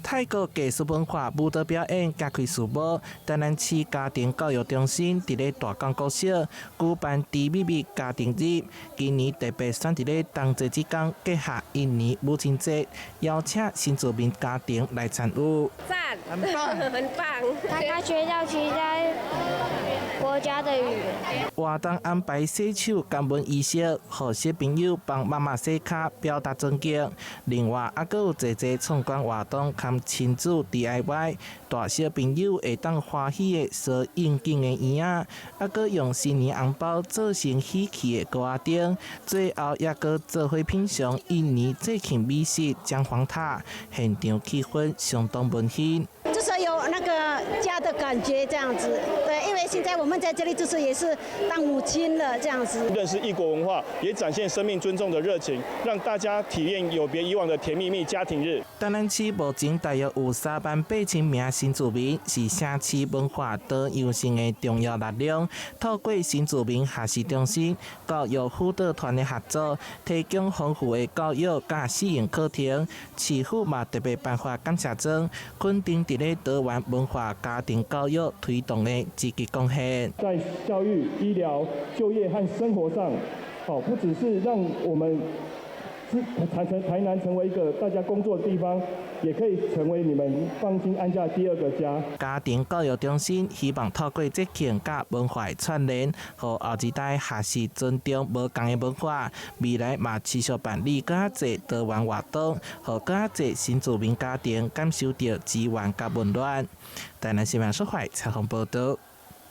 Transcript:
泰國藝術文化舞蹈表演揭開序幕。台南市家庭教育中心佇咧大港國小舉辦甜蜜蜜家庭日，今年特別選佇咧冬節這工結合印尼母親節，邀請新住民家庭來參與。讚，很棒，很棒。大家學到其他國家的語言。活動安排洗手感恩儀式，予小朋友幫媽媽洗跤，表達尊敬。另外，猶閣有濟濟創觀活動含親子 DIY，大小朋友會當歡喜的踅應景的園仔，猶閣用新年紅包做成喜氣的糕仔燈，最後猶閣做伙品嚐印尼節慶美食薑黃塔，現場氣氛相當溫馨。就是有那個家的感覺，這樣子。對，因為現在我們在這裡就是也是當母親了，這樣子。認識異國文化，也展現生命尊重的熱情，讓大家體驗有別以往的甜蜜蜜家庭日。台南市目前大約有3萬8千名新住民，是城市文化多樣性的重要力量。透過新住民學習中心、教育輔導團的合作，提供豐富的教育佮適應課程。市府嘛特別頒發感謝狀，肯定佇咧多元文化家庭教育推動的積極貢獻。在教育、醫療、就業和生活上，哦，不只是讓我們台南成為一個大家工作的地方，也可以成為你們放心安家的第二個家。家庭教育中心希望透過節慶佮文化串聯，予後一代學習尊重無仝的文化。未來嘛持續辦理閣較濟多元活動，予閣較濟新住民家庭感受著資源佮溫暖。台南新聞蘇懷採訪報導。